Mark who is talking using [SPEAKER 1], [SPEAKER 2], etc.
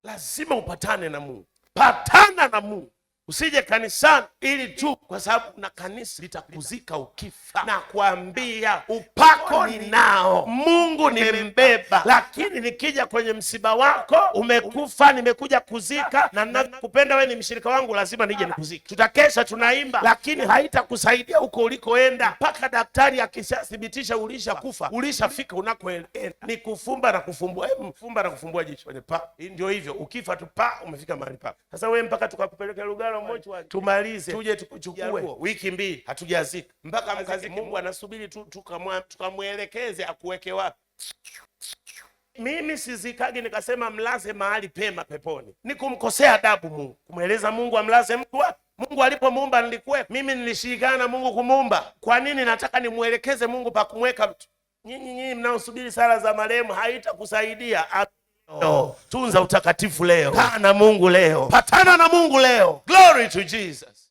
[SPEAKER 1] Lazima upatane na Mungu, patana na Mungu. Usije kanisani ili tu kwa sababu na kanisa litakuzika ukifa. Na kuambia upako ninao, Mungu nimembeba, lakini nikija kwenye msiba wako umekufa, nimekuja kuzika, na nakupenda wewe, ni mshirika wangu, lazima nije nikuzike. Tutakesha tunaimba, lakini haitakusaidia huko ulikoenda mpaka daktari akishathibitisha ulishakufa, ulishafika unakoenda. Ni kufumba na kufumbua, fumba na kufumbua jicho kwenye pa. Ndio hivyo, ukifa tu pa umefika mahali pa. Sasa wewe mpaka tukakupeleka Lugalo mochwari tumalize, tuje tukuchukue, wiki 2 hatujazika mpaka mkazike. Mungu anasubiri tu tukamwelekeze akuweke wapi. Mimi sizikagi nikasema mlaze mahali pema peponi, ni kumkosea adabu Mungu, kumweleza Mungu amlaze mtu wapi. Mungu alipomuumba nilikuwepo mimi, nilishirikiana na Mungu kumuumba. Kwa nini nataka nimwelekeze Mungu pa kumweka mtu? Nyinyi mnaosubiri sala za marehemu haitakusaidia. No. Tunza utakatifu leo, kaa na Mungu leo, patana na Mungu leo. Glory to Jesus.